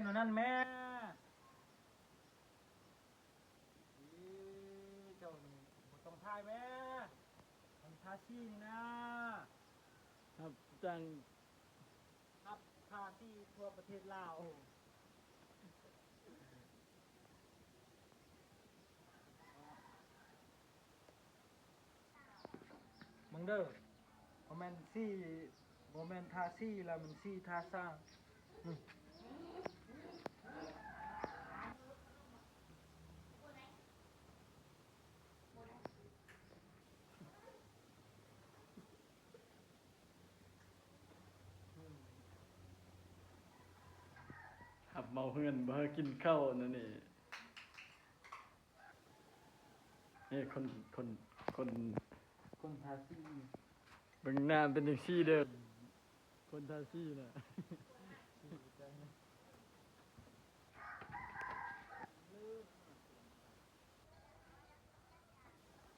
ແນວນັ້ນແມ່. ອີ ເຈົ້ານີ້ບໍ່ຕ້ອງຖ່າຍແມ່ ມັນທາສີນີ້ນາ. ຮັບຈ້າງ ຮັບທາສີທົ່ວປະເທດລາວ. ເບິ່ງເດີ ບໍ່ແມ່ນສີ ບໍ່ແມ່ນທາສີລະ ມັນສີທາສ້າງ. ຮັບເໝົາເຮືອນບໍ່ໃຫ້ກິນເຂົ້ານັ້ນນີ້. ເອີ ຄົນ ຄົນ ຄົນ ຄົນທາສີ ເບິ່ງໜ້າເປັນຈັ່ງຊີ້ເດີ ຄົນທາສີນະ.